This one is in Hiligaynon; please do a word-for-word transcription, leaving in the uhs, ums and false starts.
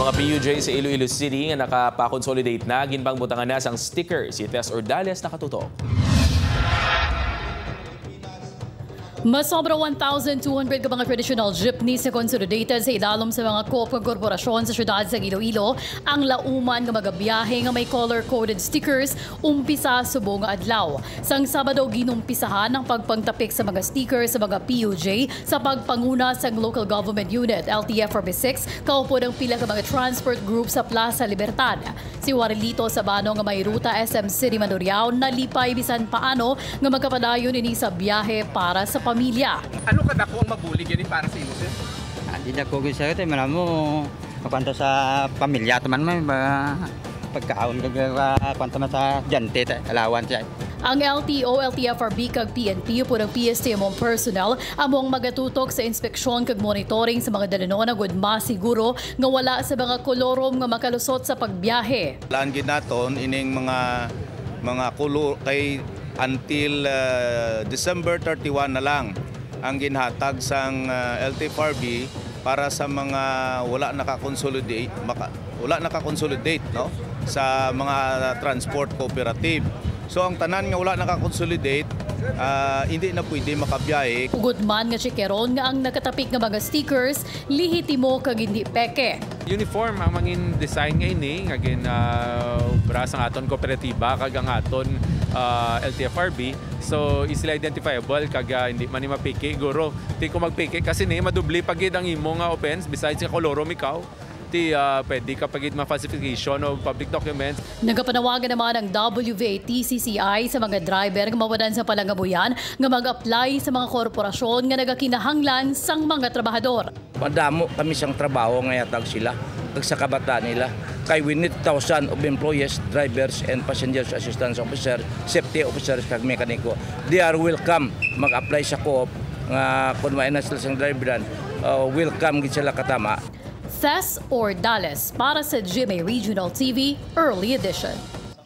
Mga P U J sa Iloilo City nga nakapakonsolidate na, ginpangbutangan na sang sticker. Si Tess Ordales nakatutok. Masobra one thousand two hundred ka mga traditional jeepneys sa consolidated sa idalom sa mga co-op nga korporasyon sa siyudad sa Iloilo ang lauman nga magabiyahe nga may color-coded stickers umpisa subong nga adlaw. Sang Sabado, ginumpisahan ang pagpangtapik sa mga stickers sa mga P U J sa pagpanguna sang Local Government Unit, L T F R B six, kaupod ang pila ka mga transport group sa Plaza Libertad. Si Warlito Sabano nga may ruta S M City Mandurriao nalipay bisan paano nga magkapadayon ini sa biyahe para sa pamilya. Ano kadako ang mabulig ini para sa imo, sir? Ah, di dako gid, sir, kay maramo, kwanto sa pamilya taman may ba, pagkaon kag, ah, kwanto man sa estudyante, ta-, allowance, sir. Ang L T O, L T F R B kag P N P upod ang P S T M O personnel amo ang magatutok sa inspeksyon kag monitoring sa mga dalanon agud masiguro nga wala sa mga kolorom nga makalusot sa pagbiyahe. Plan gid naton ining mga, mga kulo kay until, ah, December thirty-one na lang ang ginhatag sang, ah, L T F R B para sa mga wala naka-consolidate, maka-, wala naka-consolidate, no, sa mga transport cooperative. So, ang tanan nga wala naka-consolidate, ah, hindi na pwede makabiyahe. Hugot man nga tsekeron nga ang nakatapik nga mga stickers lehitimo kag hindi peke. Uniform ang mangin design nga ini, nga gin, ah, obra sang aton kooperatiba kag ang aton, ah, L T F R B. So, easily identifiable kag, ah, hindi man ni mapiki, guro. Ti kung magpiki kasi ni, madubli pa gid ang imo nga offense besides nga kolorom ikaw. Ti, ah, pwede ka pa gid ma-falsification of public documents. Nagapanawagan naman ang W V A T C C I sa mga driver nga mawadan sa palangabuyan nga mag-apply sa mga korporasyon nga nagakinahanglan sang mga trabahador. Madamo kami sang trabaho nga yatag sila, kag sa kabataan nila. Kay we need thousand of employees, drivers and passengers assistance officer, safety officers, kag mekaniko. They are welcome mag-apply sa co-op nga kung may na sila sang driveran, uh, welcome gid sila katama. Tess Ordales para sa G M A Regional T V Early Edition.